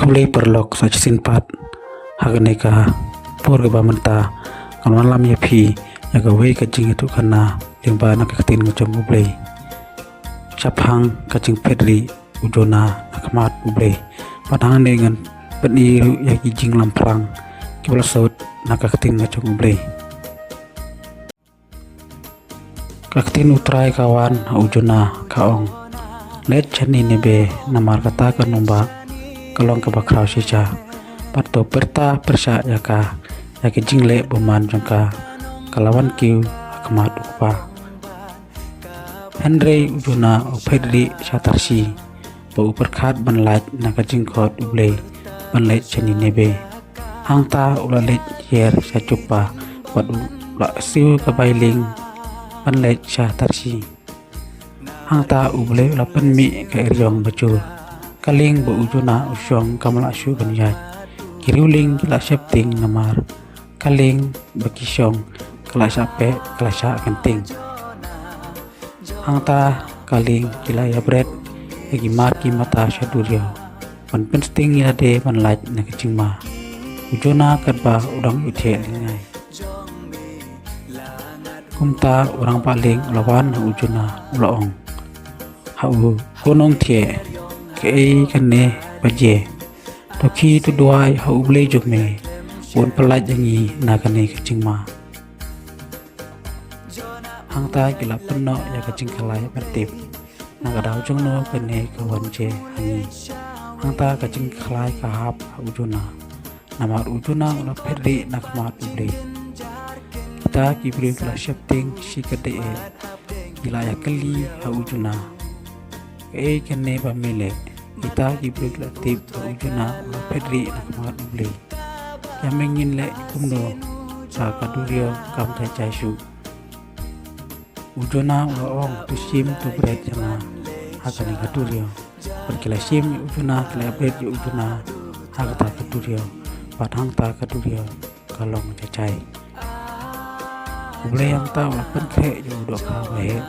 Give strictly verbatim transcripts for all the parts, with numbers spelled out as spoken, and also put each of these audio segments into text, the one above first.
Khublei paralok sa shisien pat. Ha kane ka por kaba mynta ngan wanlam ïa phi ïa kawei ka jingïathuhkhana lyngba na ka ktien ka jong U Blei. Shaphang ka jingphetrieh u Jonah ha khmat U Blei. Bad hangne ngan pyni ruh ïa ki jinglamphrang kiba la sot na ka ktien ka jong U Blei. Ka ktien U Trai ka wan ha u Jonah, ka ong: Leit sha Nineveh, namar kata ka nongbah ka long kaba khraw shisha. Bad to pyrta pyrshah ïa ka ïa ki jingleh bymman jong ka, ka la wan kiew ha khmat U Kpa. Hynrei u Jonah u phetrieh sha Tarsis, ba u pyrkhat ban lait na ka jingkhot U Blei ban leit sha Nineveh. Hangta u la leit hiar sha Joppa, bad u la siew ka bai lieng ban leit sha Tarsis. Hangta U Blei u la pynmih ka eriong bajur. Ka lieng ba u Jonah u shong kam lah shuh ban ïaid. Ki riewlieng ki la sheptieng namar ka lieng ba ki shong ka la shah peh, ka la shah kyntieng. Hangta ka lieng ki la ïabret ïa ki mar ki mata sha duriaw ban pynsting ïa lade ban lait na ka jingma. U Jonah katba u dang u thiah lyngngai. Kumta u rangbah lieng u la wan ha u Jonah, u la ong ha u: Ko nongthiah, kaei kane ba jia? To khie to duwai ha U Blei jong me, un pyllait ïa ngi na kane ka jingma. Hangta ki la pynnoh ïa ka jingkhlaiñ ban tip, na ka daw jong no kane ka wan jia ha ngi. Hangta ka jingkhlaiñ ka hap ha u Jonah, namar u Jonah u la phetrieh na khmat U Blei. Kita ki briew ki la sheptieng shikatdei, ki la ïakylli ha u Jonah: Kaei kane ba me leh? Kita ki briew ki la tip ba u Jonah u la phetrieh na khmat U Blei. Ïa me ngin leh kumno ba ka duriaw kam jai jai shuh? U Jonah u la ong: To shim to bret ïa nga ha kane ka duriaw. Bad ki la shim ïa u Jonah, ki la bret ïa u Jonah ha kata ka duriaw. Bad hangta ka duriaw ka long jai jai. U Blei hangta u la pynkhreh ïa u dohkha ba heh,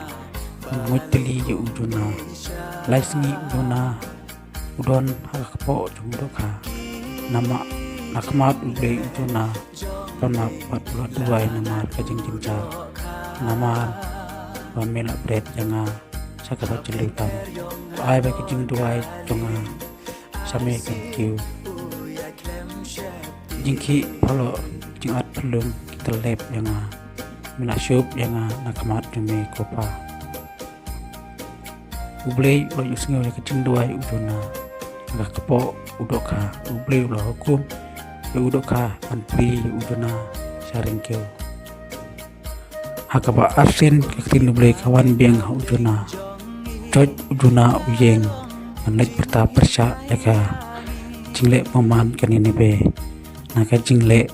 u mut tylli ïa u Jonah. Lai sngi u Jonah u don ha ka kpoh jong u dohkha. Namar na khmat U Blei u Jonah u la map bad u la duwai namar ka jingjynjar. Namar ba me la bret ïa nga sha kaba jylliew tam, to ai ba ki jingduwai jong nga sha me kan kiew. Jingkhih phylliew, jingat phyllung ki tyllep ïa nga. Me la shup ïa nga na khmat jong me, ko Pa. U Blei u la ïohsngew ïa ka jingduwai u Jonah. Ha ka kpoh u dohkha, U Blei u la hukum ïa u dohkha ban plie ïa u Jonah sha ryngkew. Ha kaba arsien ka ktien U Blei ka wan biang ha u Jonah. Jot u Jonah u ïeng ban leit pyrta pyrshah ïa ka jingleh bymman ka Nineveh. Na ka jingleh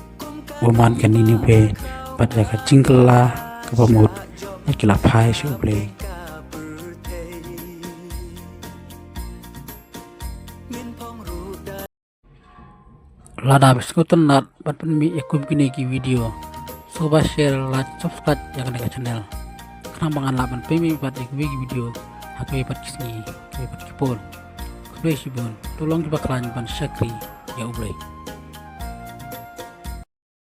bymman ka Nineveh bad ïa ka jingkylla kaba mut, ki la phai sha U Blei. Lada phi sngewtynnat ban pynmih ïa kum kine ki video, sngewbha share, like, subscribe ïa kane ka channel, khnang ba ngan lah ban pynmih pat ïa kiwei ki video ha kiwei pat ki sngi, kiwei pat ki por. Khublei shibun, to long kiba khlaiñ ban shakri ïa U Blei.